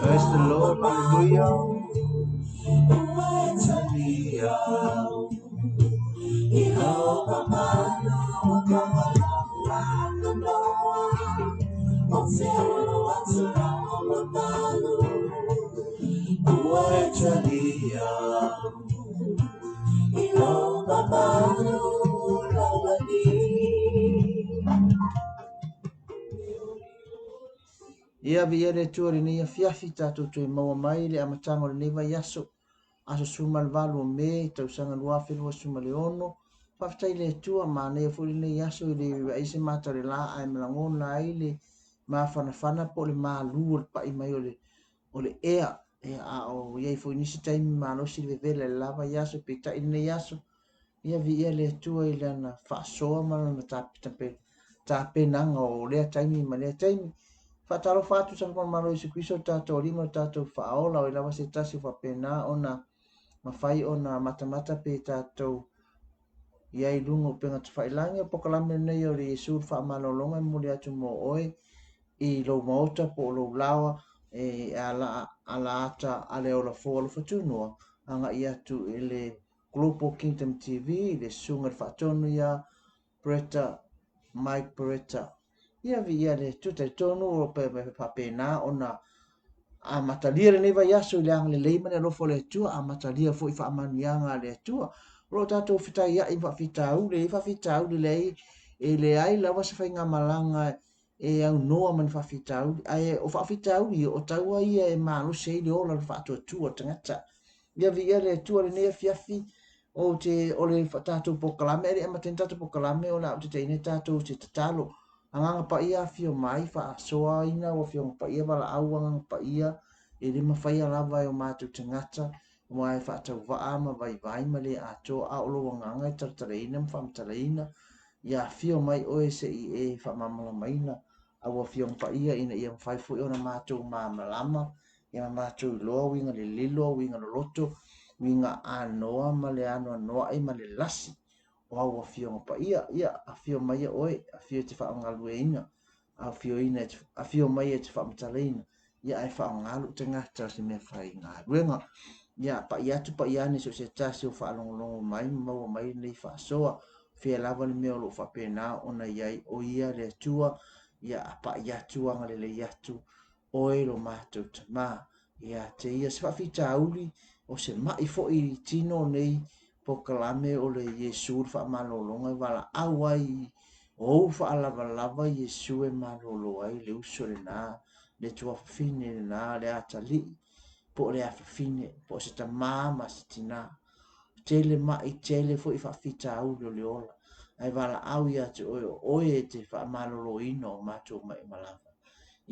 Praise the Lord, hallelujah. Ia viia le Atua i lenei afiafi tatou toe maua mai le amataga o lenei vaiaso, aso 18 o Me, tausaga 2026. Faafetai i le Atua, manaia foi lenei aso e le vaai se mata o le la ae malagona ai le mafanafana po o le malu o le pai mai o le ea. Ia, a o i ai foi nisi taimi malosi le vevela i le la vaiaso, peitai lenei aso, ia viia le Atua i lana faasoa ma lana tapenaga o lea taimi ma lea taimi. Faatalofa atu sa Malo Iesu Keriso o tatou Alii ma lo tatou Faaola, o ai lava se tasi o faapena ona mafai ona matamata pe tatou i ai i luga o upega tafailagi. O le polokalame lenei o le Iesu le faamalologa e momoli atu mo oe i lou maota po o lou laoa e ala ata a le ola fou alofa tunoa agai atu i le Global Kingdom TV i le susuga i le faatonu ia Beretta, Mike Beretta. Ia viia le Atua, talitonu o lo o faapena ona amatalia lenei vaiaso i le agalelei ma le alofa o le Atua, amatalia foi faamanuiaga a le Atua. O lo o tatou fetaiai ma faafitauli, e i ai faafitauli leai, e leai lava se faigamalaga e aunoa ma ni faafitauli, ae o faafitauli ia, o taua ia e malosi ai le ola o le faatuatua o le tagata. Ia viia le Atua lenei afiafi, o te o le tatou polokalame, e le amataina tatou polokalame o le a ou taitaiina tatou se tatalo. Agaga Paia afio mai, faasoaina ua Afioga Paia, valaau Agaga Paia, e le mafaia lava e o matou tagata, aua e faatauvaa ma vaivai ma le atoa, a o lou agaga e talatalaina ma faamatalaina. Ia afio mai oe se i e faamalamalamaina au Afioga Paia, ina ia mafai foi ona matou malamalama, ia ma matou iloa uiga lililo, uiga loloto, uiga anoa ma le anoanoai ma le lasi o au Afioga Paia. Ia afio mai oe, afio e te faagalueina, afio mai e te faamatalaina, ia ae faaaoga lou tagata o se mea faigaluega. Ia pai atu pai ane so o se tasi o faalogologo mai ma maua mai lenei faasoa, fea lava le mea o lo o faapena ona i ai o ia le Atua. Ia pai atu agalelei atu oe lo matou Tama. Ia te ia se faafitauli o se mai foi i tino nei polokalame o le Iesu le faamalologa e valaau ai o ou faalavalava Iesu e malolo ai le uso lena, le tuafafine lena, le atalii. po o le afafine, po o se tamā ma se tinā. Tele maʻi, tele foi faafitauli o le ola, ae valaau ia te oe o oe e te faamaloloina o matou maʻi malava.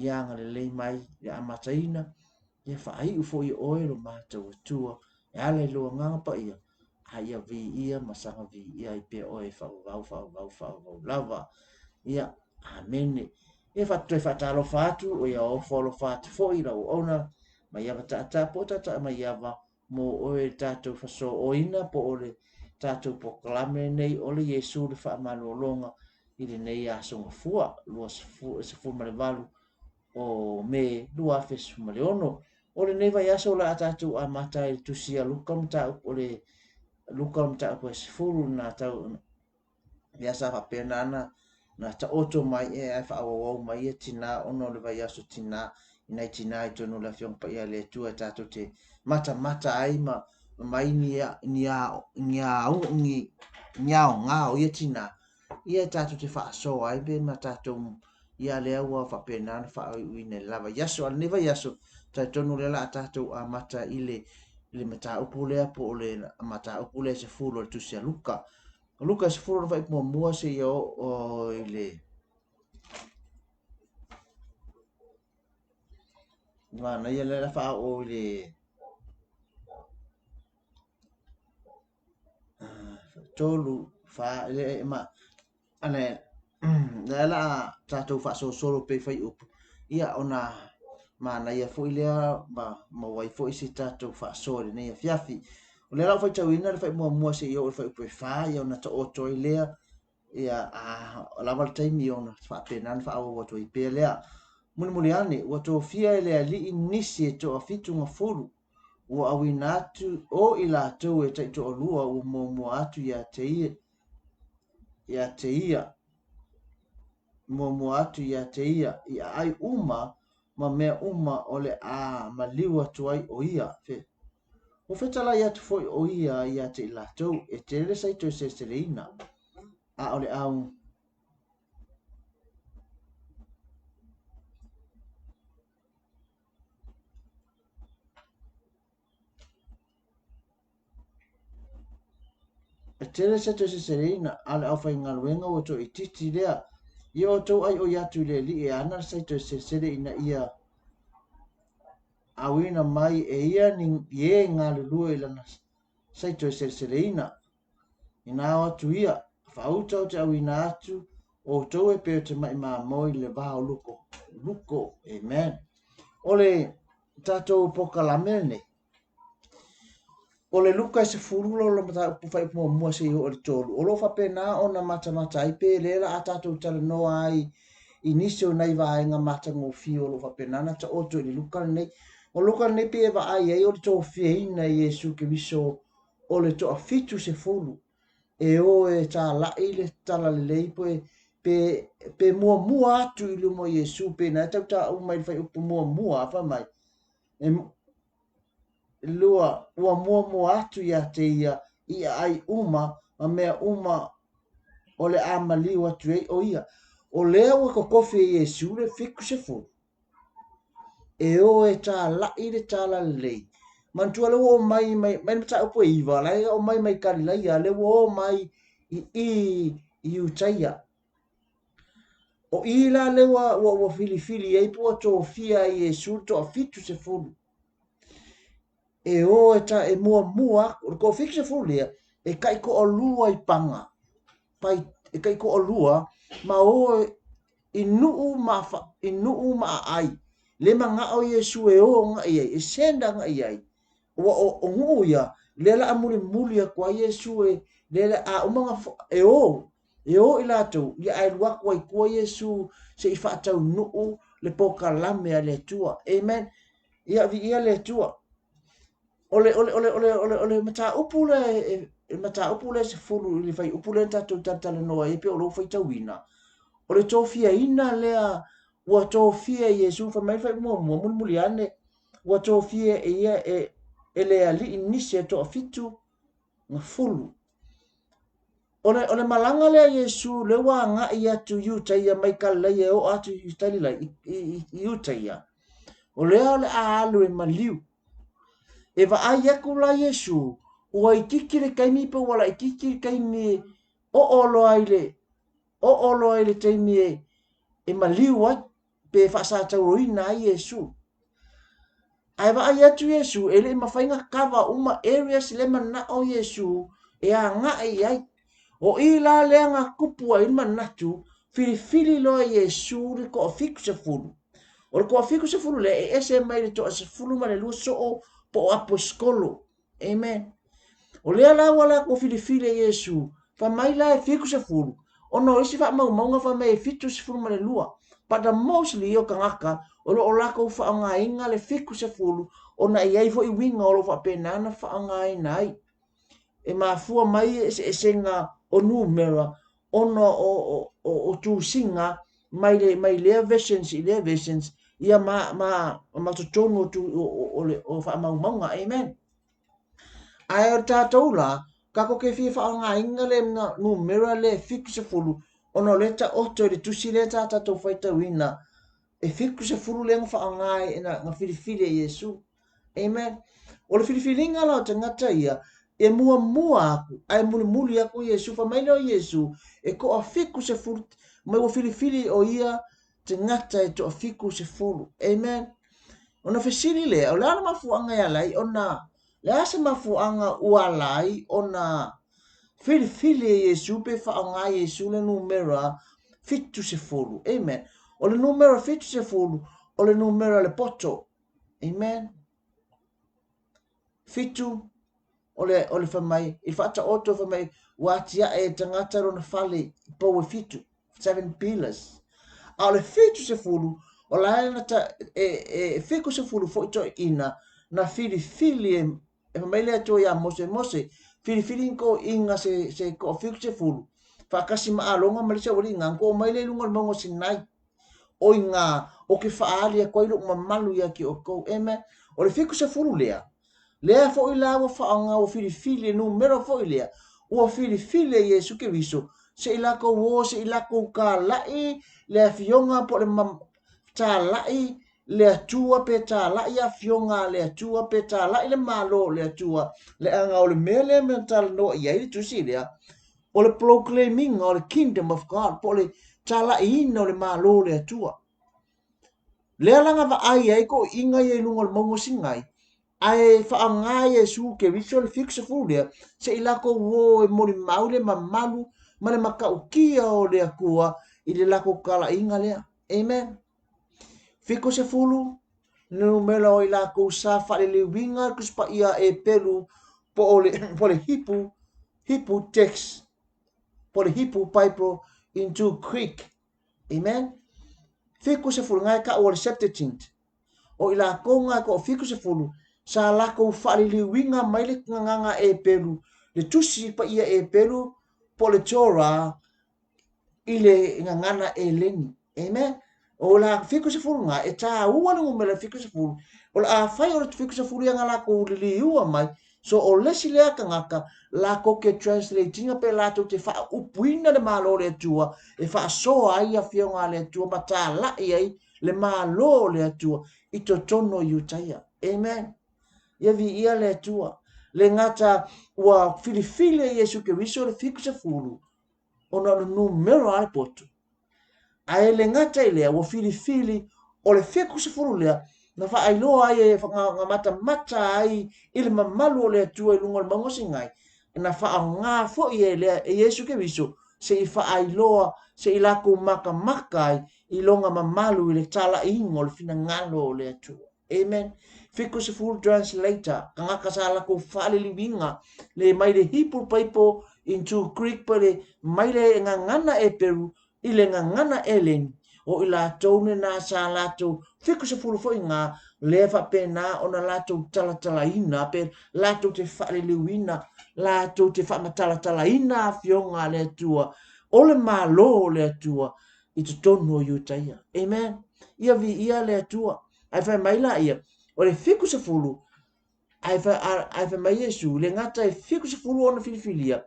Ia agalelei mai le amataina, ia faaiu foi e oe lo matou Atua e ala i lou Agaga Paia, a ia viia ma saga viia ai pea oe e faavavau, faavavau, faavavau lava. Ia, amene. Ia faatoe faatalofa atu, o ia ofo alofa atu foi i lau auauna Maiava Taataa po o Taataa Maiava mo oe i le tatou fasooina po o le tatou polokalame lenei o le Iesu le Faamalologa i lenei aso Gafua 28 o Me 2016. O lenei vaiaso o le a tatou amata ai i le tusi a Luka mataupu o le Luka mataupu e 10 na tau lea sa faapena na na taoto mai e ae faaauauau mai ia tinā ona o le vaiaso tinā i nai tinā i totonu o le Afioga Paia a le Atua e tatou te matamata ai ma mai ni ni ni ni ni aoga o ia tinā ia e tatou te faasoa ai pe ma tatou ia lea ua faapena ona faauiuina i le la vaiaso. A o lenei vaiaso, talitonu lea o le a tatou amata i le i le mataupu lea po o le mataupu lea e 10 o le tusi a Luka. O Luka e 10 lona fuaiupu muamua seia oo i le manaia lea la faaoo i le 3, 4, le, ma, ale, lea la a tatou faasolosolo pei fuaiupu, ia ona manaia foi lea ma maua ai foi se tatou faasoa i lenei afiafi. O lea la ua faitauina le fuaiupu muamua seia oo i le fuaiupu e 4, ia ona taoto ai lea, ia a lava le taimi ona faapena ona faaauau atu ai pea lea. Mulimuli ane, ua tofia e le alii nisi e toafitugafulu, ua auina atu o i latou e taitoalua ua muamua atu ia te ia, ia te ia, muamua atu ia te ia i aai uma ma mea uma o le a maliu atu ai o ia. Fe. Ua fetalai atu foi o ia ia te i latou, e tele le saito e seleseleina, a o le au E tele se toe seseleina a le aufaigaluega ua toaitiiti lea. Ia outou aioi atu i le Alii e ana le saito e selesele ina ia auina mai e ia ni e galulue i lana saito e seleseleina. Inā o atu ia, faauta o te auina atu outou e pei o te maʻi mamoe i le va o luko. Luko. Amen. O le tatou polokalame lenei, o le Luka e 10 lona mataupu fuaiupu muamua seia oo i le 3, o lo o faapena ona matamata ai pe lea la a tatou talanoa ai i nisi o nai vaega matagofie o lo o faapena ona taoto i le Luka lenei. O Luka lenei pei e vaai ai o le tofiaina e Iesu Keriso o le toafitusefulu e o e talai le talalelei pe, pe, pe muamua atu i luma o Iesu, pe na e tau taua mai le fuaiupu muamua, a fai mai, e, lua, ua muamua atu ia te ia i aai uma ma mea uma o le a maliu atu ai o ia. O lea ua totofi e Iesu le 70 e o e talai le talalelei. Manatua lea ua oo mai mai mai le mataupu e 9, la e oo mai mai Kalilaia, lea ua oo mai i i i Iutaia. O i la lea ua, ua, ua filifili ai po ua tofia ai Iesu le toafitusefulu e o e, ta, e muamua atu. O le toafitusefulu lea, e taitoalua i paga, pai, e taitoalua ma o i nuu ma, fa, i nuu ma aai. Le manao Iesu e o agai ai, e send agai ai. Ua o, o nuu ia, lea la a mulimuli atu ai Iesu e, lea la a uma na, e o, E o i latou, ia ae alu atu ai tua Iesu se i faataunuu le polokalame a le Atua. Amen. Ia viia le Atua. O le, o le, o le, o le, o le, o le mataupu lea, e, e mataupu lea 10 i le fuaiupu lea na tatou talatalanoa ai pei o lou faitauina. O le tofiaina lea ua tofia e Iesu, fai mai le fuaiupu muamua, mulimuli ane, ua tofia e ia e, e le alii nisi e toafitu gafulu. O le, o le malaga lea a Iesu, lea ua agai atu i Iutaia mai Kalilaia e oo atu i Kalilai, i, i, i Iutaia, o lea o le a alu e maliu. E vaai aku la Iesu, ua itiiti le taimi pe ua laitiiti le taimi e oo loa i le oo loa i le taimi e, e maliu ai pe faasatauroina ai Iesu. Ae vaai atu Iesu e le i mafai ona kava uma areas le manao Iesu e agai i ai. O i la lea na tupu ai le manatu, filifili loa Iesu le toafitusefulu. O le toafitusefulu lea e ese mai le toasefulumalua soo po o aposetolo. Amen. O lea la ua latou filifili e Iesu, fai mai la e 70, ona o isi faamaumauga fai mai e 72. But the mostly o tagata o lo o latou faaaogaina le 70 ona e i ai foi uiga o lo o faapena ona faaaogaina ai. E mafua mai eseesega o numera ona o, o, o, o tusiga mai, le, mai lea versions i lea versions ia ma, ma, ma totonu o, tu, o, o, o, le, o faamaumauga. Amen. Ae o tatou la, tatou te fia faaaogaina le numera le 70 ona o lea taoto i le tusi lea sa tatou faitauina e 70 lea na faaaoga ai na, na filifili e Iesu. Amen. O le filifiliga la o tagata ia, e muamua aku, ae mulimuli aku Iesu. Fai mai lea o Iesu, e toa 70, mai ua filifili o ia tagata e toa 70. Amen. Ona fesili lea, o le a le mafuaaga e ala ai ona, le a se mafuaaga ua ala ai ona filifili e Iesu pe faaaoga Iesu le numera 70. Amen. O le numera 70, o le numera le poto. Amen. Fitu, o le, o le fai mai, i le faataoto fai mai, ua atiae e tagata lona fale i pou e fitu, seven pillars. A o le 70, o la e na ta, e, e 70 foi toeaiina na filifili e, e fai mai le Atua iā Mose, Mose, filifili ni toeaiina se, se toa 70, faatasi ma Alona ma le isi aualii na, na to mai lea i luga o le mauga o Sinai. O i ngā, o ke whaali atu ai lou mamalu ia te outou. Amen. O le 70 lea, lea foi la ua whaanga, ua filifili, e numera foi lea, ua filifili e Iesu Keriso, se i lakou o, se i lakou tāla'i le afioga po o le tāla'i le Atua pe tāla'i afioga a le Atua pe tāla'i le Malo o le Atua, leaga o le mea lea mea na talanoa i ai le tusi lea, o le proclaiming o le kingdom of God, po o le talaiina o le Malo o le Atua. Lea la na vaai ai toeaiina ia i luga o le mauga o Sinai, ae faaaoga Iesu Keriso le 70 lea, se i lakou o e molimau le mamalu ma le matautia o le Atua i le lakou talaiga lea. Amen. 70 numera o i lakou sa faaliliuina le Tusi Paia Epelu po o le, po o le Hipu, Hipu text, po o le Hipu Bible into Greek. Amen. 70 nga e kau o le Septuagint. O i lakou nga e ko 70 sa lakou faaliliuina mai le gagaga Epelu, le Tusi Paia Epelu po o le Torah i le gagana Eleni. Amen. O la 70 nga, e tāua le numera 70, o le a fai o le 70 ia nga lakou liliua mai, so o le isi lea tagata, lakou ke translate ina pe latou te faaupuina le Malo o le Atua, e faasoa ai afioga a le Atua ma tāla'i ai le Malo o le Atua i totonu o Iutaia. Amen. Ia viia le Atua. Le gata ua filifili e Iesu Keriso le 70, ona o le numera a le poto. Ae le gata i lea, ua filifili o le 70 lea, na faailoa ai e na matamata ai i le mamalu o le Atua i luga o le mauga o Sinai, na faaaoga foi e lea e Iesu Keriso se i faailoa, se i lakou matamata ai i lona mamalu i le talaiina o le finagalo o le Atua. Amen. 70 translator, tagata sa lakou faaliliuina le mai le Hebrew Bible into Greek po le mai le gagana Eperu i le gagana Eleni. O i latou lena sa latou 70 foi ngā lea faapena ona latou talatalaina pe latou te faaliliuina, latou te faamatalatalaina afioga a le Atua o le Malo o le Atua i totonu o Iutaia. Amen. Ia viia le Atua. Ae fai mai la ia, o le 70, ae fai, ae fai mai Iesu, le gata e 70 ona filifilia,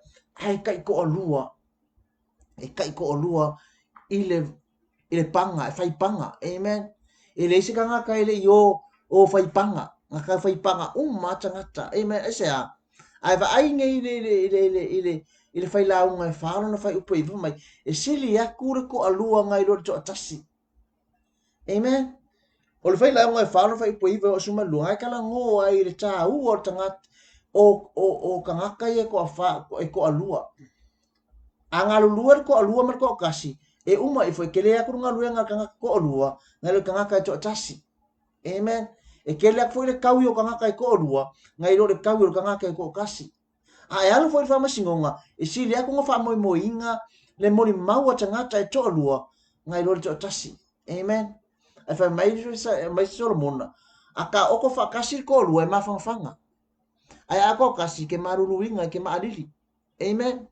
ae taitoalua, e taitoalua i le, i le paga, e fai paga. Amen. E leai se tagata e le i o, o fai paga. Nga kau faipaga uma lava tagata. Amen. Aisea? Ae vaai nei i le, i le, i le, i le, i le, i le failauga e fa lona fuaiupu e iva mai, e sili aku le toalua nai lo le toatasi. Amen. O le failauga e fa lona fuaiupu e iva e oo suma lua, e talanoa ai i le tāua o le tagata, o tagata ia e toafa, e toalua. A galulue le toalua ma le toatasi, e uma ifo, e tele atu le galuega a le tagata toalua, nai lo le tagata e toatasi. Amen. E tele atu foi le taui o tagata e toalua, nai lo le taui o le tagata e toatasi. A e alu foi i le faamasinoga, e sili atu ona faamoemoeina le molimau a tagata e toalua, nai lo le toatasi. Amen. Ae fai mai, mai Solomona, a taoto faatasi le toalua e mafanafana. Ae a toatasi, ke maluluina, ke maalili. Amen.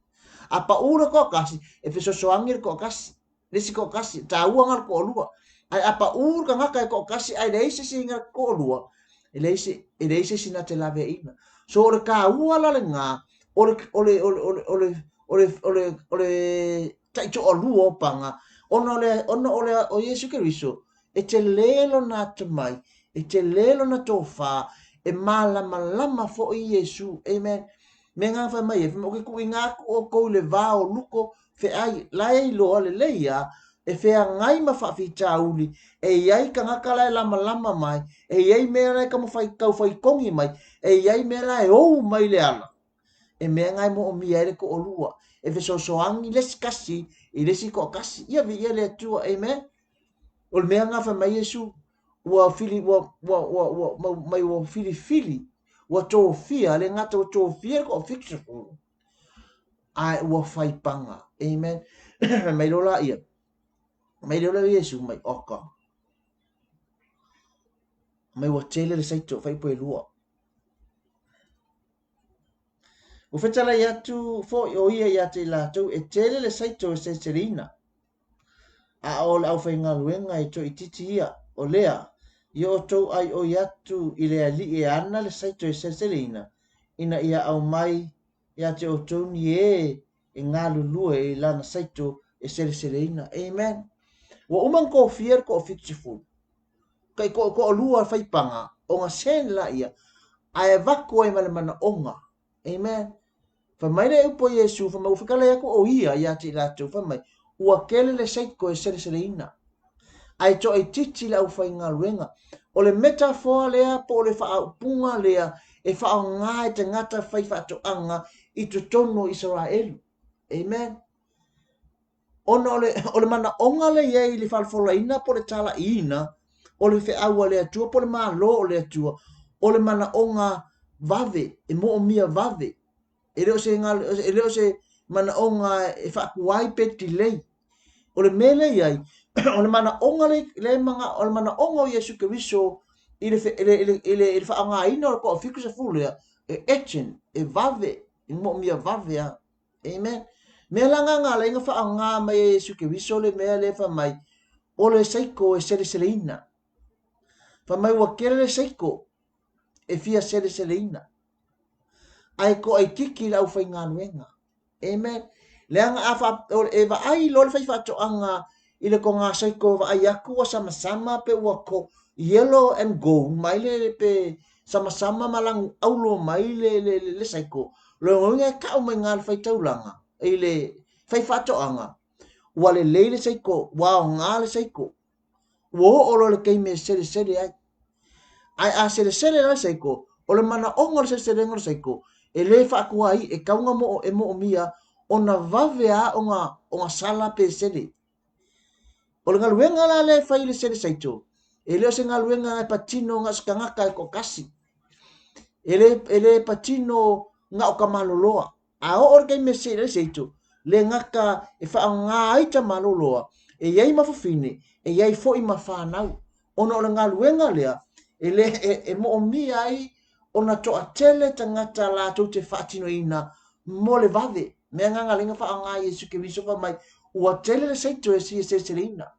A paʻū le toatasi, e fesoasoani le toatasi. Le isi toatasi, taua na le toalua. Ae a paʻū le tagata e toatasi ae leai se isi na toalua, e leai se, e leai se isi na te laveaiina. So o le taua la lena, o le, o le, o le, o le, o le, o le, o le, o le taitoalua o paga, ona o le, ona o le, o Iesu Keriso, e tele lona atamai, e tele lona tofā, e malamalama foi Iesu. Amen. Mea nga fai mai e, fai mai, o ke tuuina atu outou i le va o luko feai, la e iloa lelei lava, e feagai ma faafitauli, e i ai tagata la e lamalama mai, e i ai mea la e taumafai taufaitogi mai, e i ai mea la e ou mai le ala. E mea na e moomia ai le toalua, e fesoasoani le isi tasi i le isi toatasi. Ia viia le Atua, amen. O le mea na fai mai Iesu, ua fili, ua, ua, ua, ua, mau, mai ua filifili, ua tofia, le gata ua tofia le toafitusefulu, ae ua faipaga. Amen. Mai loa laia, mai loa lea o Iesu mai, oka. Mai ua tele le saito, fai po e lua. Ua fetalai atu foi o ia ia te i latou, e tele le saito e seleseleina. A o le aufaigaluega e toaitiiti ia, o lea, ia outou ʻaiʻoi atu i le alii e ana le saito e seleseleina, ina ia aumai ia te outou ni ē e galulue i lana saito e seleseleina. Amen. Ua uma ona tofia le toafitusefulu, kai toalua faipaga, ona send laia, ae avatu ai ma le manaoga. Amen. Fai mai le upu a Iesu, fai mai, ua fetalai atu o ia ia te i latou, fai mai, ua tele le saiko e seleseleina, ae toaitiiti le aufaigaluega. O le metafoa lea po o le faaupuga lea e faaaoga e tagata faifaatoaga i totonu o Isaraelu. Amen. Ona o le, o le manaoga lea i ai i le falefolaina po o le talaiina o le feau a le Atua po o le Malo o le Atua, o le manaoga vave, e moomia vave. E le o se, e le o se manaoga e faatuai pe delay. O le mea lea i ai, o le manaoga le, le mana, o le manaoga o Iesu Keriso i le, i le, i le, i le, i le faaaogaina o le toafitusefulu lea, e urgent, e vave, e moomia vave lava. Amen. Mea la nga nga lai nga whaanga mai e Iesu Keriso le mea le wha mai, o le saiko e seleseleina. Wha mai ua kere le saiko e fia seleseleina. Ae ko ai kiki le au whaigaluega. Amen. Leaga a wha, e vaai loa le faifaatoaga i le ko ngā saiko vaai aku ua samasama pe ua ko yellow and gold mai le pe samasama ma lagu aulo mai le, le, le, le saiko. Lona uiga e kau mai ngā le faitaulaga i le faifaatoaga, ua lelei le saiko, ua aoga le saiko. Ua oo loa le taimi e selesele ai. Ae a selesele la le saiko, o le manaoga o le seleselega o le saiko, e le faatuai, e tau ona moo, e moomia ona vave lava ona, ona sala pe sele. O le galuega la lea e fai i le sele saito, e le o se galuega e patino na o se tagata e toatasi. E le, e le patino na o ka maloloa. A oo le taimi e sele ai le saito, le gata e faaaoga ai tamaloloa, e i ai ma fafine, e i ai foi ma fanau. Ona o le galuega lea, e le, e, e moomia ai ona toatele tagata latou te faatinoina mo le vave. Mea nga galega faaaoga Iesu Keriso fai mai, ua tele le saito e sia seleseleina,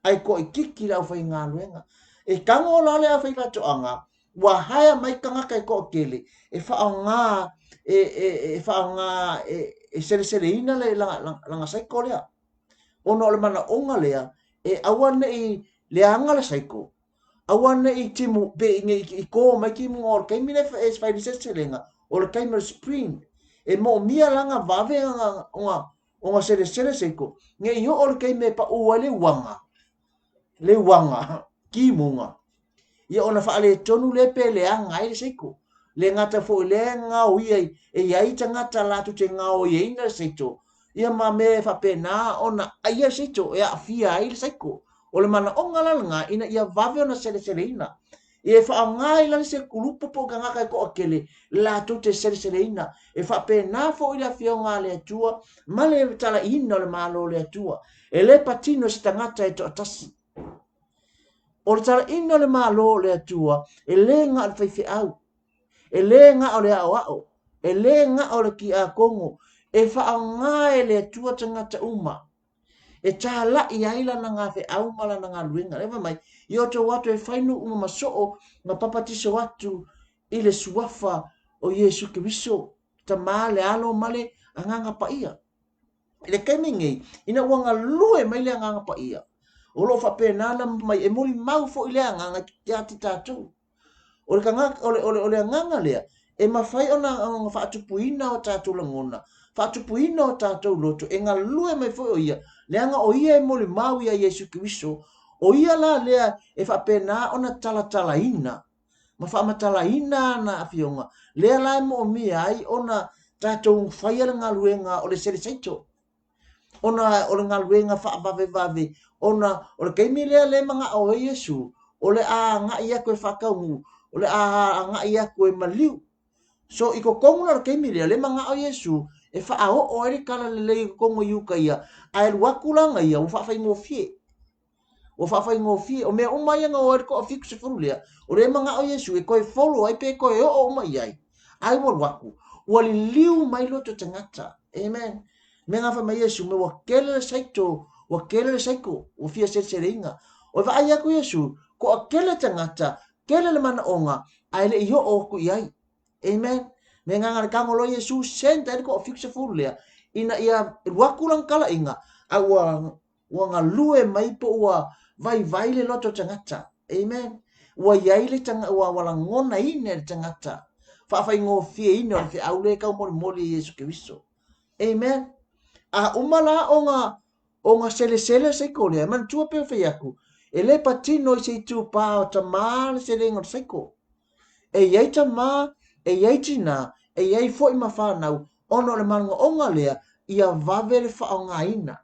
ae toaitiiti le aufaigaluega. E tago la le aufaifaatoaga, ua hire mai tagata e toatele e faaaoga e, e, e faaaoga e, e seleseleina le laga saiko lea. Ona o le manaoga lea, e aua ne i leaga le saiko, Aua ne i timu pe ne i kō mai timu o le taimi le e fai le seleselega o le taimi o le spring e moomia la ona vave ona selesele seiko ne i oo le taimi e paʻu ai le uaga le uaga timuga ia ona faaletonu lea pe leaga ai le seiko. Le gata foi lea e gaoia e i ai tagata latou te gaoiaina le seito ia ma mea e faapena ona aia le seito e aafia ai le saiko. O le manaoga la lena ina ia vave ona seleseleina. Ia e faaaoga ai la se kulupu po o tagata e toatele latou te seleseleina. E faapena foi le Afioga a le Atua ma le talaiina o le Malo o le Atua. E le patino se tagata e toatasi. O le talaiina o le Malo o le Atua, e le na o le faifeau, e le na o le aoao, e le na o le tiakono, e faaaoga e le Atua tagata uma. E tāla'i ai lana gafeau ma lana galuega. Lea fai mai, ia outou atu e fai nuu uma ma soo ma papatiso atu i le suafa o Iesu Keriso, Tama, le Alo ma le Agaga Paia. I le taimi nei, ina ua galue mai le Agaga Paia, o lo o faapena ona mai e molimau foi le Agaga ia te tatou. O le tagata, o le, o le, o le agaga lea, e mafai ona, ona faatupuina o tatou lagona, faatupuina o tatou loto, e galue mai foi o ia, leaga o ia e molimau ia Iesu Keriso, o ia la lea e faapena ona talatalaina ma faamatalaina ana afioga, lea la e moomia ai ona tatou faia le galuega o le seleseito. Ona o le galuega faavavevave, ona o le taimi lea le manao ai Iesu, o le a agai atu e faataunuu, o le a agai atu e maliu. So i totonu la o le taimi lea, le manao Iesu e faaoo ai le talalelei i totonu o Iutaia, ae alu atu la ia ua faafaigofie. Ua faafaigofie. O mea uma ia na o ai le toa-70 lea, o lea e manao Iesu e toe follow ai pe toe oo uma i ai. Ai ua alu atu, ua liliu mai loto tagata. Amen. Mea nga fai mai Iesu, me ua kele le saito, ua kele le saiko, ua fia seleseleiga. O e vaai atu Iesu, toakele tagata, kele le manaoga, ae le i oo atu i ai. Amen. Me nga le tago loa Iesu send ai le toa-70 lea, ina ia alu atu lana talaiga, a ua ua galue mai po ua vaivai le loto tagata. Amen. Ua iai le tanga, ua lagonaina e le tagata. Faafaigofieina o le feau lea e taumolimoli e Iesu Keriso. Amen. A uma la ona ona selesele seiko lea, manatua pe fai atu, e le patino i se itupā o tamā le selega o le seiko. E iai tamā, e iai tinā, e iai foi ma whanau, ona o le manaoga lea, ia vave le faaaogaina.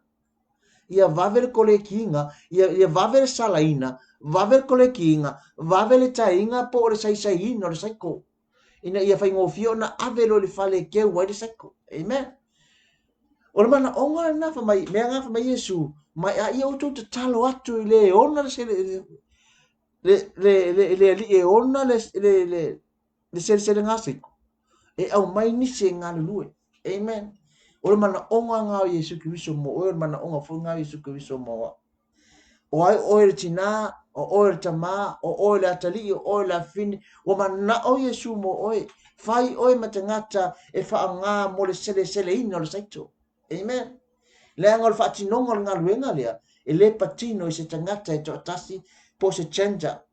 Ia vave le kolekiina, ia vave le salaina, vave le kolekiina, vave le taiga po o le saisaiina o le saiko. Ina ia faigofie ona ave loa i le fale e keu ai le saiko. Amen. O le manaoga lena fai mai, mea nga fai mai Iesu, mai a ia outou tatalo atu i le ona le sele, le, le, le, le alii e ona le, le, le, le seleselega saiko, e aumai nisi e galulue. Amen. O le manaoga nga o Iesu Keriso mo oe, o le manaoga foi nga o Iesu Keriso mo au. O ai oe le tinā, o oe le tamā, o oe le atalii, o oe le afafine, ua manao Iesu mo oe. Fai oe ma tagata e faaaoga mo le seleseleina o le saito. Amen. Leaga o le faatinoga o le galuega lea, e le patino i se tagata e toatasi po o se gender,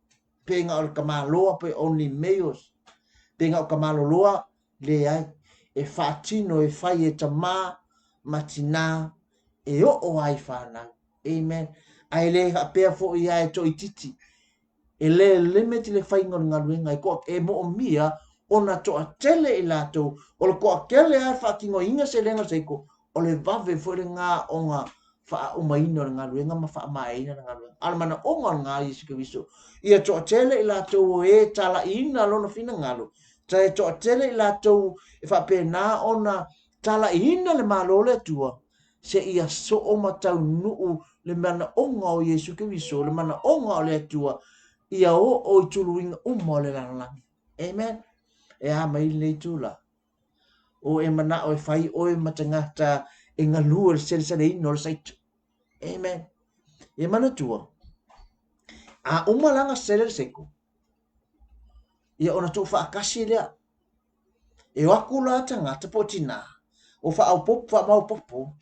pe na o le tamaloa pe only males, pe na o tamaloloa, leai. E faatino e fai e tamā ma tinā e oo ai whanau. Amen. Ae le faapea foi ia e toaitiiti. E le limit le faiga o le galuega e toa, e moomia ona toatele i latou, o le toatele lava e faatinoina selega o le seiko, o le vave foi lena ona faaumaina o le galuega ma faamaeaina le galuega. A o le manaoga o lena Iesu Keriso, ia toatele i latou o e talaiina lona finagalo, e toatele i latou e faapena ona talaiina le Malo o le Atua, se ia soo ma taunuu le manaoga o Iesu Keriso, le manaoga o le Atua, ia oo i tuluiga uma o le lalolagi. Amen. E a mai lenei tula. O e manao e fai oe ma tagata e galue le seleseleina o le saito. Amen. E manatua, a uma la ona sele le seiko, ia ona tuufaatasi lea. E o atu la tagata po o tinā, o faaopoopo, faamaopoopo,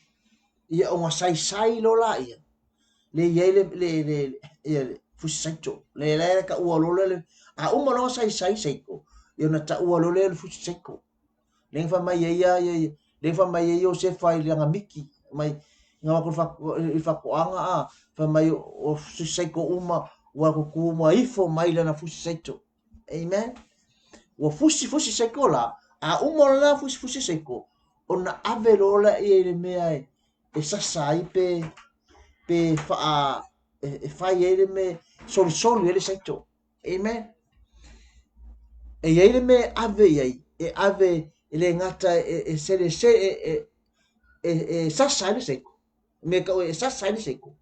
ia ona saisai loa laia, le i ai le, le, le, ia, fusi saito. Le la e taua loa lea, a uma loa saisai saiko, ia ona taua loa lea o le fusi saiko. Lea na fai mai ai ia, lea na fai mai ai Iosefa i lana miki, mai na o atu i le faatoaga a, fai mai o fusi saiko uma, ua tutu ma ifo mai lana fusi saito. Amen. Ua fusi fusi saiko la, a uma loa fusi fusi saiko, ona ave loa lea i le mea e sasa ai pe pe faa e fai ai le mea solisoli ai le saito. Amen. E i ai le mea e ave i ai, e ave e le gata e sele se e sasa ai le saiko. Mea tau e sasa ai le saiko.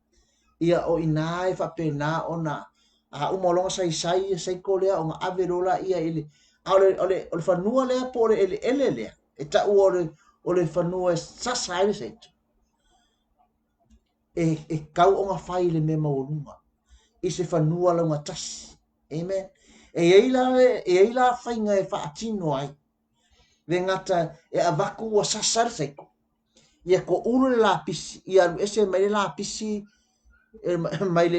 Ia o ina e faapena ona a uma loa ona saisai ia saiko lea ona ave loa laia i le a o le fanua lea po o le eleele lea e taua o le fanua e sasa ai le saito. E tau ona fai le mea maualuga i se fanua laugatasi. Amen. E i ai la faiga e faatino ai. Le gata e avatu ua sasa le saiko. Ia toulu le lapisi, ia alu ese mai le lapisi mai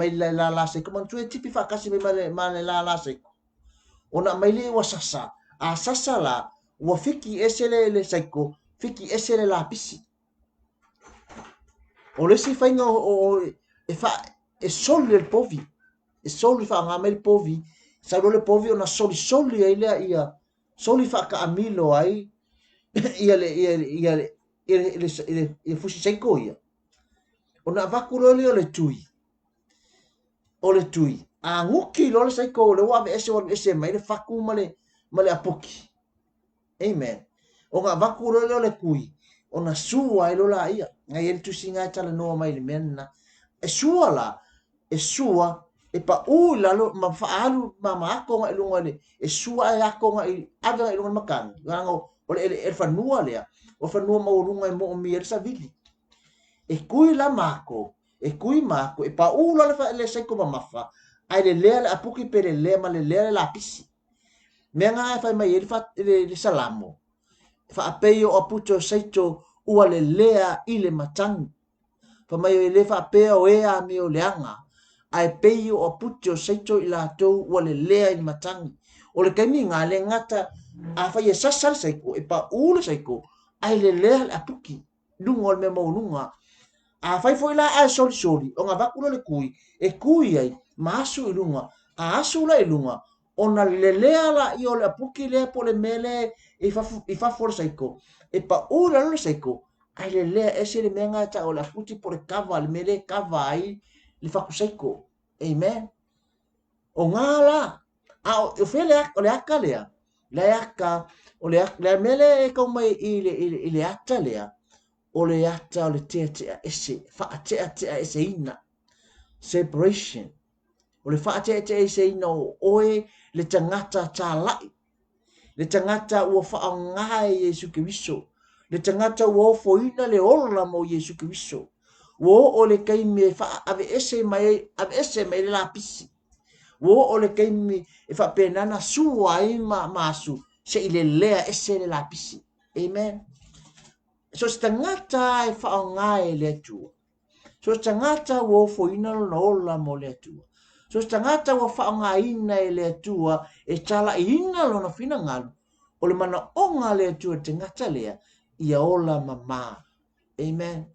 le lala saiko. Manatua e tipi faatasi mai ma le lala saiko. Ona mai le ua sasa. A sasa la, ua fiki ese le saiko, fiki ese le lapisi. O le isi faiga e soli le povi. E soli faaaoga mai le povi. Sau loa le povi ona solisoli ai lea ia soli faakaamilo ai ia le fusi saiko ia. Ona avatu loa lea o le tui. O le tui. A guki loa le saiko le ua ave ese ua alu ese mai le faku ma le apuki. Amen. Ona avatu loa lea o le tui. Ona sua ai loa laia. Ngai e le tusiga e talanoa mai le mea lena. E sua la, e sua, e pau i lalo, ma faaalu ma maako ngai lunga le, e sua e ako ngai, ave ngai lunga le makani. Leaga o le fanua lea, o fanua maualuga e moomia le savili. E kui la maako, e kui maako, e pau la le saiko mamafa, ae le lea le apuki pe le lea ma le lea le lapisi. Mea ngā e fai mai e le salamo. Faapei o aputo saito ua le lea i le matangi. Fa mai e le faapea o ea me o leanga. Ae pei o aputo saito i latou ua le lea i le matangi. O le kaimi ngā le ngata a fai e sasa le saiko, e pa u le saiko, ae le lea le apuki. Lunga o le mea maualuga. A fai foi la ae solisoli, o ngā vaku le kui, e kui ai, ma asu i lunga. A asu la i lunga, ona le lea la i o le apuki lea po le mele i fafo le saiko. E pa u la le saiko, ai le lea ese le mea ngā ta o le aputi po le kava, le mele kava ai le faku saiko. Amen. O ngā la, a o fe le o le aka lea, le aka, o le mele e kau mai i le ata lea, o le ata o le tea tea ese, wha tea tea ese ina. Separation. O le whaateatea ese ina o oe le tangata tālai. Le tangata ua whaangae Yesu Keriso. Le tangata ua ofoina le ola mo Yesu Keriso. Ua o le kaimi e ave ese mai le lapisi. Ua o le kaimi e whaapenana sua ai ma masu se i le lea ese le lapisi. Amen. So se tangata e whaangae le Atua. So se tangata ua ofoina lona ola mo le Atua. So se tangata ua whaangaina e le Atua e talaiina lona finangalo. O le mana onga le Atua tangata lea, ia ola mama. Amen.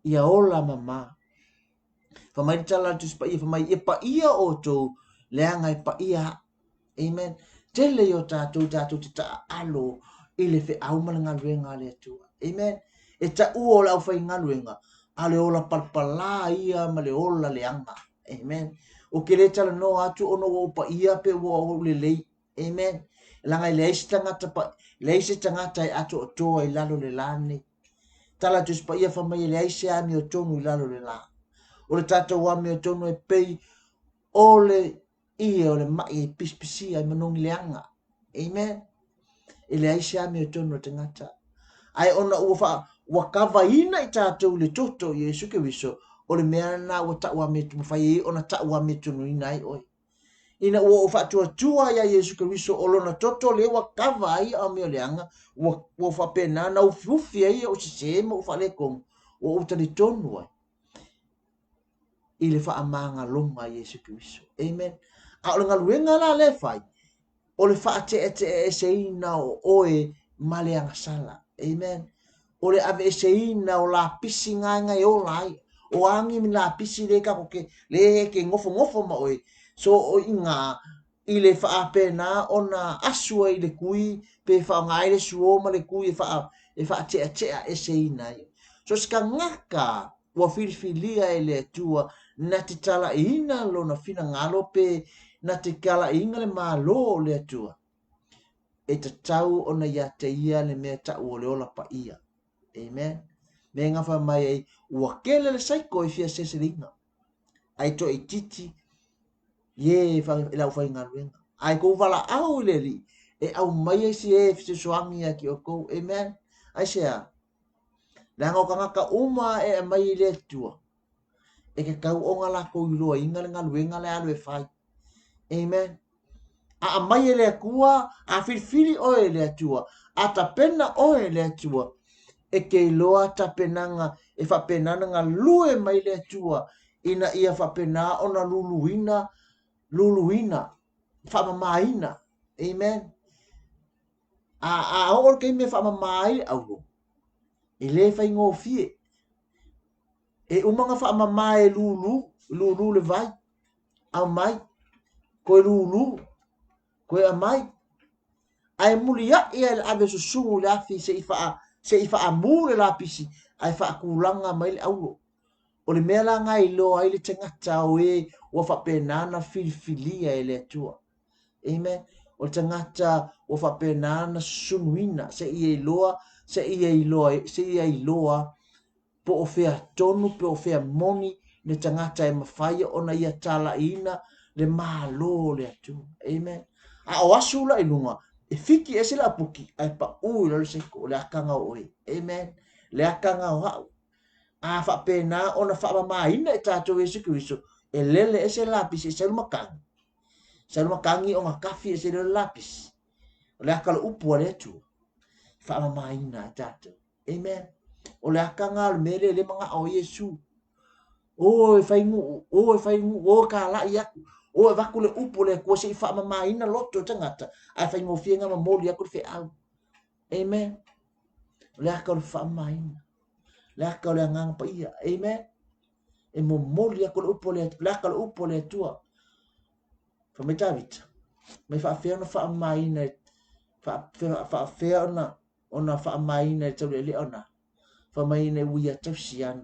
Ia ola mama. Whamai le tala atu sipa ia, whamai ia pa ia o tō, leanga e pa ia. Amen. Tele i o tātou, tātou te taalo i le wheau ma le ngaluenga le Atua. Amen. E ta ua o le au whai ngaluenga, a le ola palpala ia ma le ola leanga. Amen. O ke le tala noa atu ono o pa ia pe ua o le lei. Amen. Langa i le eisi tangata pa, le eisi tangata e atu o toa i lalo le lani. Tala atu sipa ia whamai le eisi ami o tonu i lalo le la. O le tātou ami o tonu e pei o le ia o le mai e pispisia i manongi leanga. Amen. E le eisi ami o tonu o tangata. Ai ona ua ua kavaina i tātou le toto i Yesu Keriso, o le mea nā ua tau ame tu mawhai e ona tau ame tonu ina ai oi. Ina ua o whaatuatua ia Yesu Keriso o lona toto le ua kava ai a mea leanga, ua whapena na ufiufi ai o se se ma u whale kongu, ua utali tonu ai. i le faamagaloga a Iesu Keriso. Amen. A o le galuega la lea e fai, o le faateeteeseina o oe ma le agasala. Amen. O le aveeseina o lapisi gaega e ola ai. O agi mi lapisi le ka ke le ke ngofongofo ma oe. So o inga i le faapena ona asu ai i le kui pe faaaoga ai le suo ma le kui e faa e faateatea eseina ai. So se tagata ua filifilia e le Atua na te talaiina lona finagalo pe na te talaiina le Malo o le Atua, e tatau ona ia te ia le mea tau o le ola paia. Amen. Mea nga fai mai ai, ua kele le saiko e fia seseleina. Ai toaitiiti ie e le aufaigaluega. Ae kou valaau i le Alii e aumaia isi e fesoasoani ia te outou. Amen. Aisea? Leaga o tagata uma e aumai i le Atua, e tatau ona latou iloaina le galuega le alu e fai. Amen. A aumai e le Atua, a filifili oe e le Atua, a tapena oe e le Atua, e te iloa tapenaga e faapena ona galue mai le Atua ina ia faapena ona luluina, luluina, faamamaina. Amen. A, a oo le taimi e faamama ai le auro, e le faigofie. E uma ona faamama e lulu, lulu le vai, aumai, toe lulu, toe aumai. Ae muliai e le ave susugu i le afi se i faa, se i faamu le lapisi, ae faatulaga mai le auro. O le mea la na iloa ai le tagata o e ua faapena ona filifilia e le Atua. Amen. O le tagata ua faapena ona susunuina, se i iloa, se i iloa, se i iloa po o fea tonu, po o fea moni le tagata e mafai ona ia talaiina le Malo o le Atua. Amen. A o asu la i luga, e fiki ese le apuki, ae paʻū i lalo seiko, o le akaga o oe. Amen. Le akaga o a'u. A faapena ona faamamaina e tatou Iesu Keriso, e lele ese le lapisi e sau le matagi. Sau le matagi ona kafi ese lea o le lapisi. O le aka o le upu a le Atua. Faamamaina e tatou. Amen. O le akaga o le mea lea le manao o Iesu. O e fai nuu, o e fai nuu, o e kalai aku, o e avatu le upu o le Atua se i faamamaina loto o tagata, ae faigofie ona momoli aku le feau. Amen. O le aka o le faamamaina. Le aka o le Agaga Paia. Amen. E momoli aku le upu o le, le aka o le upu o le Atua. Fai mai Tavita, mai faafefea ona faamamaina, faafefea ona ona faamamaina e taulealea ona fai mai ina ua ia tausi a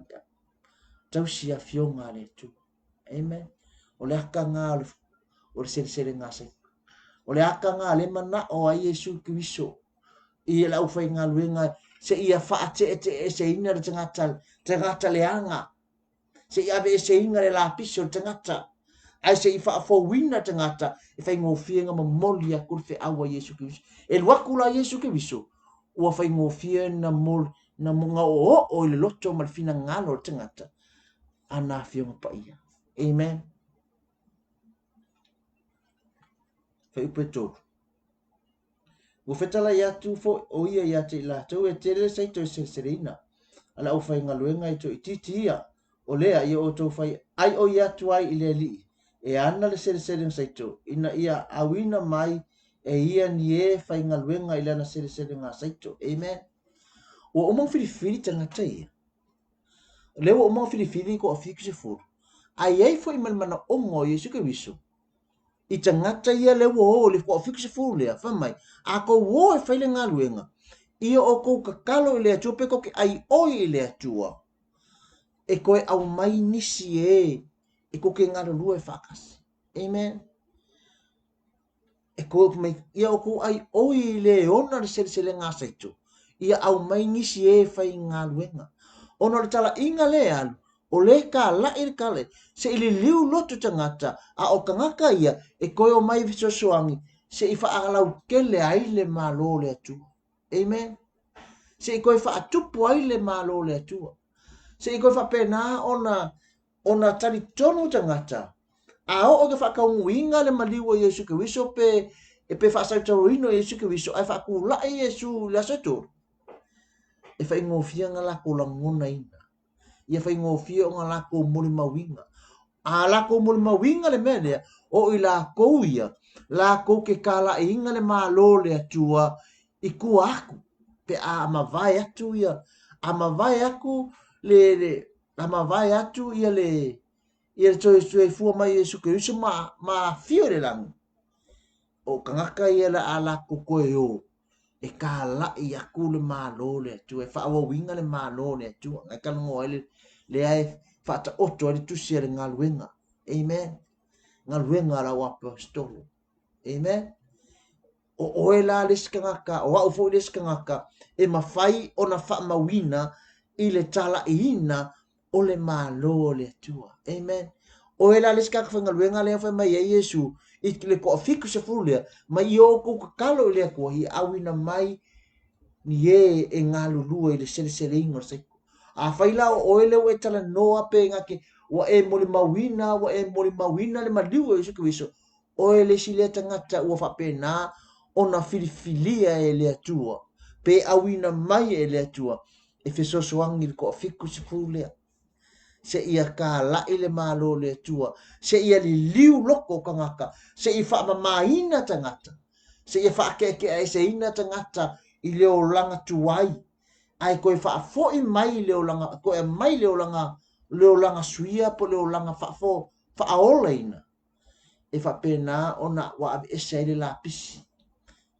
tausi afioga a le Atua. Amen. O le akaga o le, o le seleselega a Saita. O le akaga le manao a Iesu Keriso i le aufaigaluega se ia faateeteeseina le tagata, tagata leaga se i aveeseina le lapisi o le tagata, ae se i faafouina le tagata e faigofie ona momoli atu le feau a Iesu Keriso. E alu atu la Iesu Keriso, ua faigofie na mol, na na oooo i le loto ma le finagalo o le tagata ana Afioga Paia. Amen. Fuaiupu e 3. Ua fetalai atu foi ʻo ia iā te i latou e tele le saito e seleseleina a le aufaigaluega e toaitiiti ia, o lea ia outou fai ʻaiʻoi atu ai i le Alii e ana le seleselega saito, ina ia auina mai e ia ni ē faigaluega i lana seleselega saito. Amen. Ua uma ona filifili tagata ia. O lea ua uma ona filifili i toafitusefulu, a i ai foi ma le manaoga o Iesu Keriso, i tagata ia lea ua o i le toafitusefulu lea, fai mai, a tou o e fai le galuega, ia outou tatalo i le Atua pe tou te ʻaiʻoi i le Atua, e toe aumai nisi e e tou te galulue faatasi. Amen. E toe mai, ia outou ʻaiʻoi i le ona le seleselega a saito, ia aumai nisi e faigaluega. Ona o le talaiga lea e alu, o lea e kalaʻi le kalaʻi, se i liliu loto tagata, a o tagata ia e toe omai e fesoasoani se i faalautele ai le Malo o le Atua. Amen. Se i toe faatupu ai le Malo o le Atua. Se i toe faapena ona ona talitonu tagata, a oo i ka faataunuuina le maliu o Iesu Keriso pe e pe faasautauina o Iesu Keriso ae faatulai Iesu i le aso e tolu, e faigofie ona latou lagonaina, ia faigofie ona latou molimauina. A lakou molimauina le mea lea, o i lakou ia, lakou ke kalaʻiina le Malo o le Atua i tua aku, pe a mavae atu ia, a mavae atu le, le, a mavae atu ia le, ia le soifua mai o Iesu Keriso ma, ma afio i le lagi. O tagata ia la a lakou toe o, e kalaʻi aku le Malo o le Atua, e faaauauina le Malo o le Atua. Ngai talanoa ai le, lea e faataoto ai le tusi a le galuega. Amen. Galuega a lau aposetolo. Amen. O oe la le isi tagata, o au foi le isi tagata, e mafai ona faamauina i le talaiina o le Malo o le Atua. Amen. Oe la le isi tagata faigaluega lea fai mai ai Iesu i le toafitusefulu lea, mai i outou tatalo i le Atua ia auina mai ni e e galulue i le seleseleina o le saiko. Afai la o oe lea ua e talanoa pe na te ua e molimauina, ua e molimauina le maliu o Iesu Keriso, oe le isi lea tagata ua faapena ona filifilia e le Atua, pe auina mai e le Atua e fesoasoani i le toafitusefulu lea, seia kalaʻi le Malo o le Atua, seia liliu loko o tagata, seia faamamaina tagata, seia faakeakeaeseina tagata i le olaga tuai, ae toe faafoi mai le olaga, toe aumai le olaga, le olaga suia po o le olaga faafo, faaolaina, e faapena ona ua aveese ai le lapisi,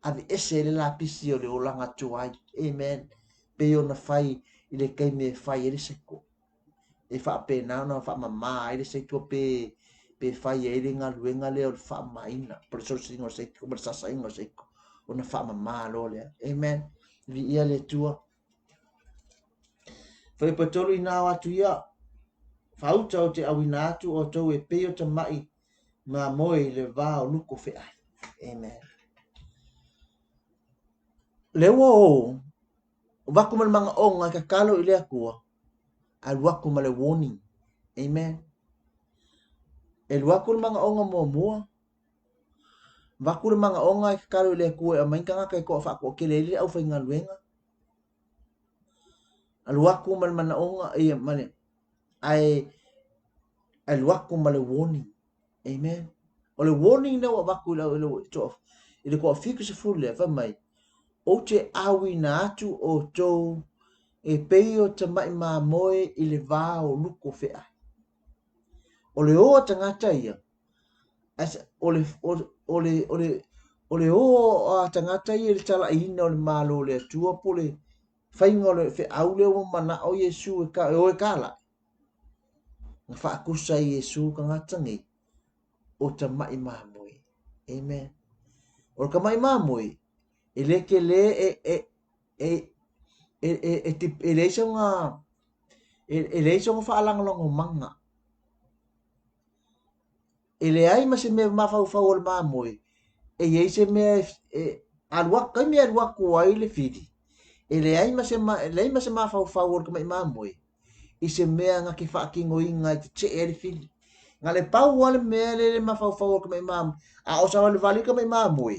aveese ai le lapisi o le olaga tuai. Amen. Pei ona fai i le taimi e fai ai le saiko. E faapena ona faamama ai le saiko pe pe fai ai le galuega lea o le faamamaina, po o le solosiliga o le saiko ma le sasaina o le saiko, ona faamama loa lea. Amen. Viia le Atua. Fuaiupu 3 inā o atu ia, Faauta ou te auina atu outou e pei o tamaʻi mamoe i le va o luko feʻai. Amen. Le ua o vaku ma le manaʻoga e tatalo i le Atua, ae alu atu ma le warning. Amen. E alu atu le manaʻoga muamua, vaku le manaʻoga e tatalo i le Atua e aumai ni tagata e toa faatoatele ai le aufaigaluega. Alu atu ma le manaʻoga, ia ma le, ae alu atu ma le warning. Amen. O le warning lea ua avatu i le, i le toafitusefulu lea, fai mai, Ou te auina atu outou e pei o tamaʻi mamoe i le va o luko feʻai. O le o a tagata ia, as, o le, o, o le, o le, o le o a tagata ia i le talaiina o le Malo o le Atua po o le faiga o le feau lea ua manaʻo Iesu e, ka, e o e kalaʻi. Na faakusa ai Iesu tagata nei, o tamaʻi mamoe. Amen. O le tamaʻi mamoe, e le tele e, e, e, e, e, e, e leai sona, e, e leai sona faalagolagomaga. E leai ma se mea mafaufau o le mamoe, e i ai se mea e, e alu atu, taimi e alu atu ai le fili, e leai ma se, ma, e leai ma se mafaufau o le tamaʻi mamoe, i se mea na te faatinoina e tetee ai le fili. Na le pau lava le mea lea le mafaufau o le tamaʻi mamoe, a o savalivali le tamaʻi mamoe,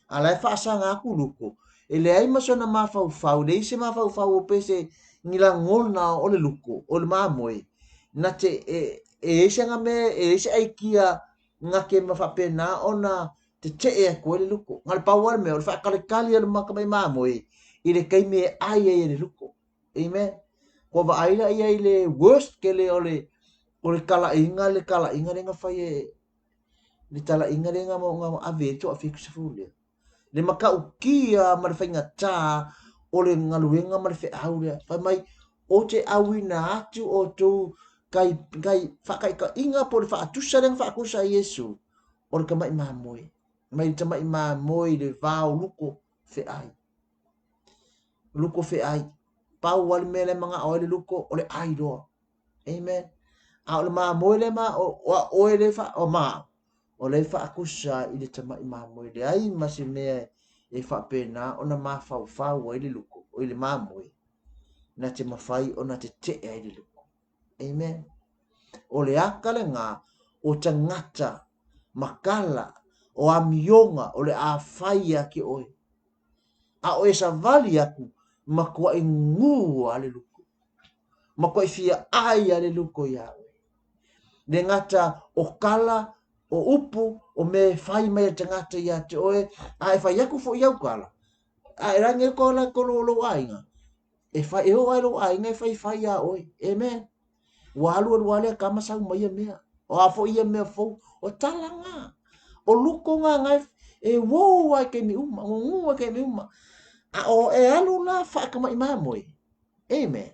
a la e faasaga atu luko, e leai ma sona mafaufau, leai se mafaufau o pe se ni lagona o le luko, o le mamoe, na te, e, e i ai se aga mea, e i ai se aikia na te ma faapena ona tetee atu ai le luko. Na le pau lava le mea, o le faakalikali o le tamaʻi mamoe i le taimi e ʻai ai e le luko. Amen. Kua vaai la ia i le worst kele o le o le talaiga le talaiga lea na fai e le talaiga lea na na ave ai toafitusefulu lea. Le matautia ma le faigata o le galuega ma le feau lea. Fai mai, ou te auina atu outou kai, kai faataitaiga po o le faatusa lea na faatusa ai Iesu, o le tamaʻi mamoe. Mai le tamaʻi mamoe i le va o luko feʻai. Luko feʻai. Pau lava le mea lea e manaʻo ai le luko, o le ʻai loa. Amen. A o le mamoe lea ma, o, o a oe lea fa, o ma, o lea e faatusa i le tamaʻi mamoe. Leai ma se mea e faapena ona mafaufau ai le luko, o i le mamoe, na te mafai ona tetee ai le luko. Amen. O le aka lena o tagata makala, o amioga, o le a fai ia te oe. A o e savali aku, matuaʻi gū a le luko. Matuaʻi fia ʻai a le luko iā oe. Le gata o kala, o upu, o mea e fai mai a le tagata ia te oe, a e fai aku foi au kala, a e rangi ai kola ko lo lou aiga, e fai e oo ai lou aiga e faifai iā oe. Amen. Ua alu alu lava lea kama sau mai ia mea. O a foi ia mea fou, o tala ngā. O luko ngā ngā e uou ai taimi uma, gugū ai taimi uma. A o e alu la whaakamaʻi mamoe. Amen.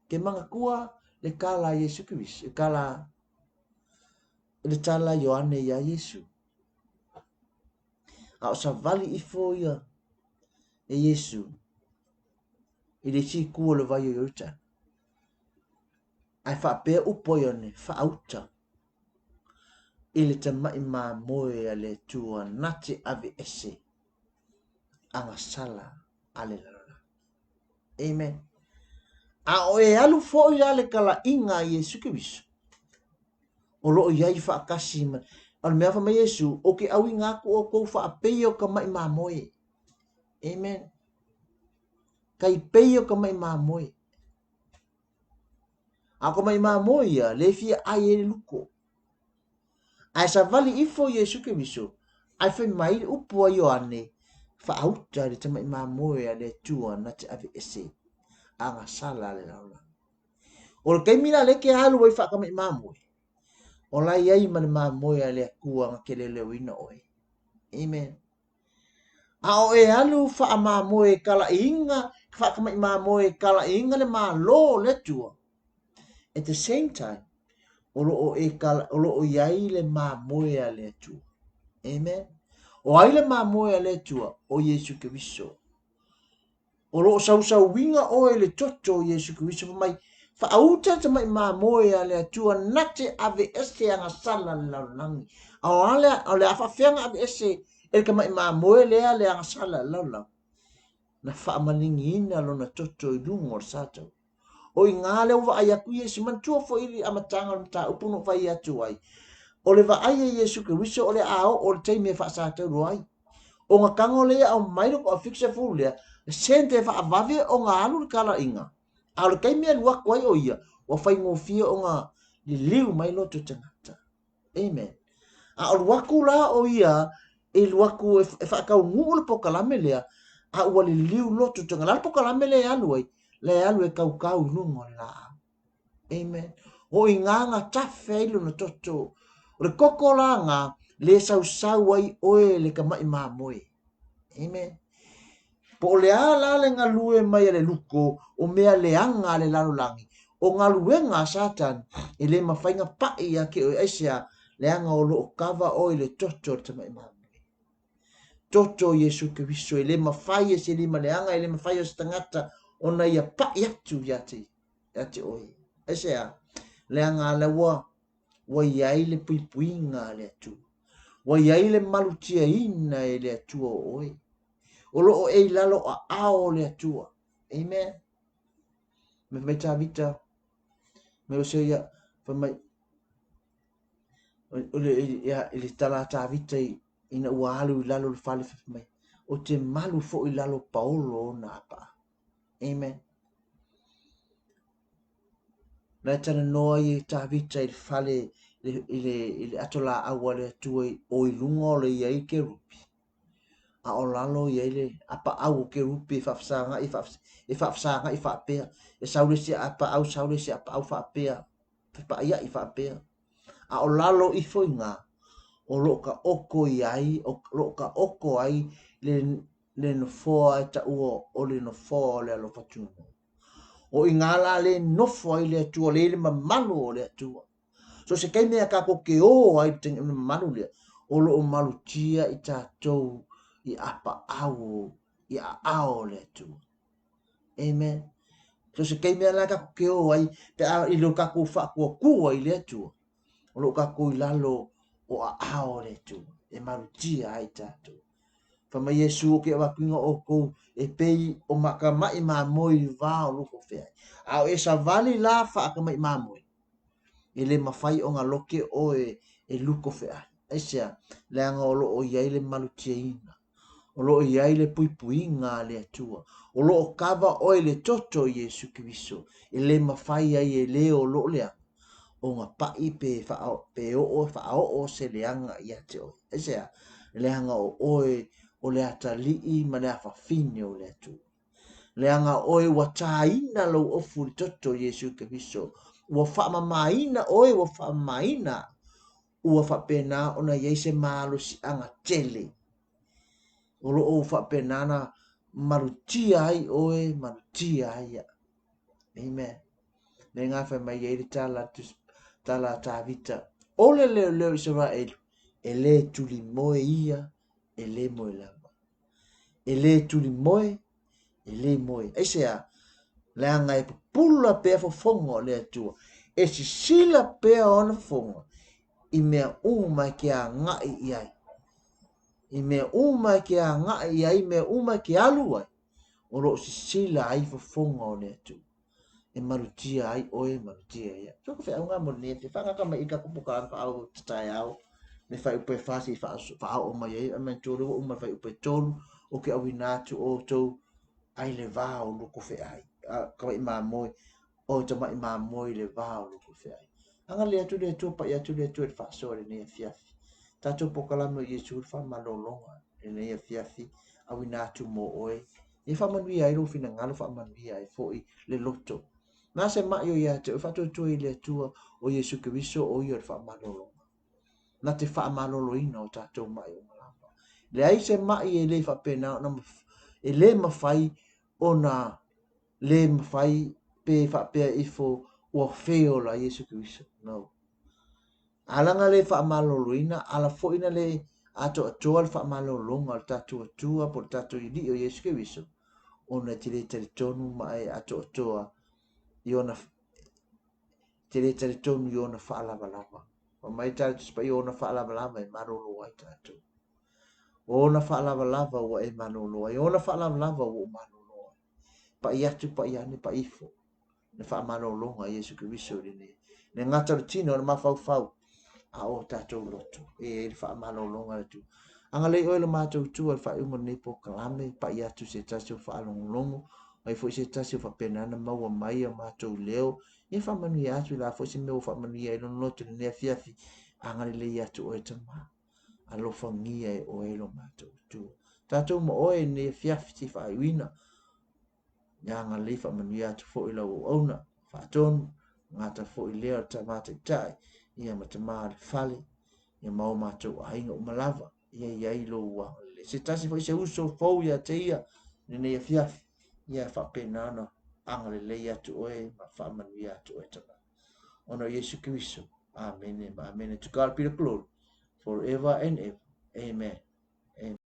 Ke manatua le kala a Iesu Keriso, le kala le tala a Ioane iā Iesu. A o savali ifo ia e Iesu i le isi itu o le vai o Ioritana. Ae faapea upu a Ioane, faauta i le tamaʻi mamoe a le Atua na te aveese agasala a le lalolagi. Amen. A o e alu foi la le kalaiga a Iesu Keriso, o loo i ai faatasi ma, o le mea fai mai Iesu, o ke auiga atu outou faapei o ka maʻi mamoe. Amen. Kai pei o ka maʻi mamoe. A o ka maʻi mamoe ia, le fia ai e le luko. Ae savali ifo Iesu Keriso, ae fai mai le upu a Ioane, Faauta le tamaʻi mamoe a le Atua na te aveese agasala a le lalolagi. O le taimi la lea e te alu ai faatamaʻi mamoe, o la e i ai ma le mamoe a le Atua na te leoleoina oe. Amen. A o e alu faamamoe kalaʻiina, faatamaʻi mamoe kalaʻiina le Malo o le Atua, at the same time, o loo e kala, o loo i ai le mamoe a le Atua. Amen. O ai le mamoe a le Atua? O Iesu Keriso. O lo o sausauina oe i le toto o Iesu Keriso fai mai, Faauta le tamaʻi mamoe a le Atua na te aveese agasala le lalolagi. A o a lea, o le a faafefea na aveese e le tamaʻi mamoe lea le agasala le lalolagi? Na faamaligiina lona toto i luga o le sa taua. O iga lea ua vaai atu Iesu, manatua foi i le amataga o le mataupu na ou fai atu ai, o le vaai a Iesu Keriso o le a oo le taimi e faasatauro ai. O na tago lea e aumai le toafitusefulu lea, sente e faavave ona alu le talaiga, a o le taimi e alu atu ai o ia, ua faigofie ona liliu mai loto tagata. Amen. A o alu atu la o ia e alu atu e faataunuu le polokalame lea, a ua liliu loto tagata. La le polokalame lea e alu ai, la e alu e kaukau i luga o le laau. Amen. O iga na tafe ai lona toto. O le koko la na le sausau ai oe le tamaʻi mamoe. Amen. Po o le a la le galue mai a le luko o mea leaga a le lalolagi, o galuega a Satani e le mafai na paʻi ia te oe aisea leaga o loo kava oe i le toto o le tamaʻi mamoe. Toto o Iesu Keriso e le mafai e se lima leaga e le mafai o se tagata ona ia paʻi atu ia te ia te oe. Aisea? Leaga la ua ua i ai le puipuiga a le Atua. Ua i ai le malutiaina e le Atua o oe. O loo e i lalo aao o le Atua. Amen. Fai mai Tavita, mai o se ia, fai mai, o le, ia, i le tala a Tavita i, ina ua alu i lalo le fale, fai mai, o te malu foi i lalo paolo o na apaau. Amen. La e talanoa ai e Tavita i le fale i le, i le, i le ato laau a le Atua o i luga o le i ai kerupi, a o lalo i ai le apaau o kerupi e faafesagaʻi, e faafesagaʻi faapea, e sau le isi apaau, sau le isi apaau faapea, fepaaiaʻi faapea. A o lalo ifo i ina, o loo taoto i ai, o loo taoto ai le, le nofoa e taua o le nofoa o le alofa tunoa. O iga la le nofo ai le Atua, le i le mamalu o le Atua. So se taimi a tatou te o ai i le mamalu lea, o loo malutia i tatou i apaau i aao o le Atua. Amen. So se taimi la tatou te o ai, pe a i lo tatou faatuatua i le Atua, o loo tatou i lalo o aao o le Atua, e malutia ai tatou. Fai mai Iesu, O ke avatuina oukou e pei o ma ka maʻi mamoe i va o luko feai. A o e savali la faakamaʻi mamoe, e le mafai ona loke oe e luko feai. Aisea? Leaga o loo i ai le malutiaina, o loo i ai le puipuiga a le Atua, o loo kava oe i le toto o Iesu Keriso, e le mafai ai e le o loo leaga. ogapaʻi pe pe oo faaoo se leaga ia te oe. Aisea? Leaga o oe o le atalii ma le afafine o le Atua. Leaga oe ua tāina lou ofu i le toto o Iesu Keriso. Ua faamamaina oe, ua faamamaina ua faapena ona i ai se malosiaga tele. O lo o faapena ona malutia ai oe, malutia ai au. Amen. Le ngā whai mai ai le tala, tala a Tāvita. O le leo leo Israel, e le tuli moe ia, e le moe lava. E le tuli moe, e le moe. Aisea? Leaga e pupula pea fofoga o le Atua. E sisila pea ona fofoga i mea uma e ke agai i ai. I mea uma e ke agai i ai, mea uma e ke alu ai, o lo o sisila ai fofoga o le Atua. E malutia ai oe, malutia ai au. So ka feauga mo lenei afiafi. Faagata mai i ka kupu ka whaao te taeao. Me whai upe whasi i whaao mai ai. A manatua lea ua uma le fuaiupu e tolu o ke auina atu o outou ai le va o lua kofeai. A, tamaʻi mamoe, o tamaʻi mamoe i le va o lua kofeai. Agalelei atu le Atua, paʻi atu le Atua i le faasoa i lenei afiafi. Tatou polokalame o Iesu le faamalologa i lenei afiafi, auina atu mo oe. Ia faamanuia ai lou finagalo, faamanuia ai foi le loto. Na se maʻi o ia te oe, faatuatua i le Atua o Iesu Keriso, o ia o le faamalologa. Na te faamaloloina o tatou maʻi uma lava. Leai se maʻi e le faapena ona e le mafai ona le mafai pe faapea ifo ua fail a Iesu Keriso. No. Ala na le faamaloloina, ala foi na le atoatoa le faamalologa o le tatou Atua po o le tatou Alii o Iesu Keriso, ona e te le talitonu ma e atoatoa i ona te le talitonu i ona faalavalava. Fai mai le Tusi Paia, ona faalavalava e malolo ai tatou. O ona faalavalava ua e malolo ai, ona faalavalava ua ou malolo ai. Pai atu, pai ane, pai ifo. Le faamalologa a Iesu Keriso i lenei. Le gata o le tino, o le mafaufau, a o tatou loto. E i ai le faamalologa a le Atua. Agalelei oe le matou Atua i le faaiuga o lenei polokalame, pai atu se tasi o faalogologo, ai foi se tasi o faapena ona maua mai a matou leo, ia faamanuia atu i la foi se mea ua faamanuia ai lona loto i lenei afiafi. Agalelei atu oe Tama, alofagia e oe lo matou Atua. Tatou ma oe i lenei afiafi se i faaiuina, ia agalelei faamanuia atu foi lau auauna, faatonu, gata foi lea o le Tama Taitai, ia ma Tama o le fale, ia ma o matou aiga uma lava, ia i ai lou agalelei. Se tasi foi se uso fou ia te ia i lenei afiafi, ia faapena ona agalelei atu oe ma faamanuia atu oe Tama. Ona o Iesu Keriso. Amene ma amene. To God be the glory forever and ever. Amen. Amen.